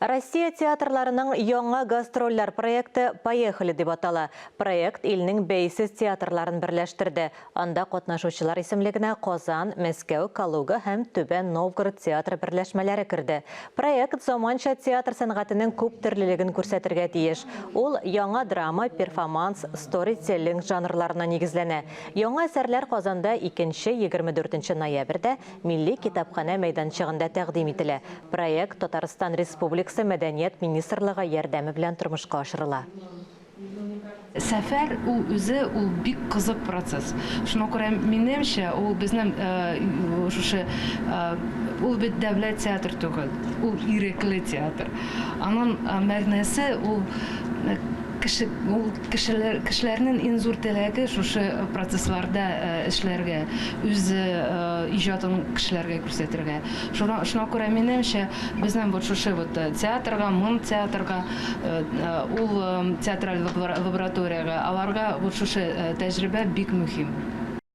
Россия театрларының яңа гастрольләр проекты Поехали дип атала. Проект илнең бәйсез театрларын берләштерде. Анда катнашучылар исемлегенә Казан, Мәскәү, Калуга һәм Түбән Новгород театры берләшмәләре керде. Проект заманча театр сәнгатенең күптөрлелеген күрсәтергә тиеш. Ул яңа драма, перфоманс, сторителлинг жанрларына нигезләнә. Яңа әсәрләр Казанда икенче, 24 ноябрьдә Милли китапханә мәйданчыгында тәкъдим ителә. Проект Татарстан Республикасы Мәдәният министрлыгы ярдәме белән тормышка ашырыла. Сәфәр ул үзе ул бик кызык процесс. Шуңа күрә, минемчә, ул безнең шушы ул бит дәүләт театр түгел, ул ирекле театр. Аның мәгънәсе ул кеше ул Кешеләр, кешеләрнең иң зур теләге шушы процессларда эшләргә, үз иҗатын кешеләргә күрсәтергә. Шуңа, шуңа күрә, минемчә, безнең вот шушы вот театрга, моң театрга, ул театраль лабораториягә, аларга вот шушы тәҗрибә бик мөһим.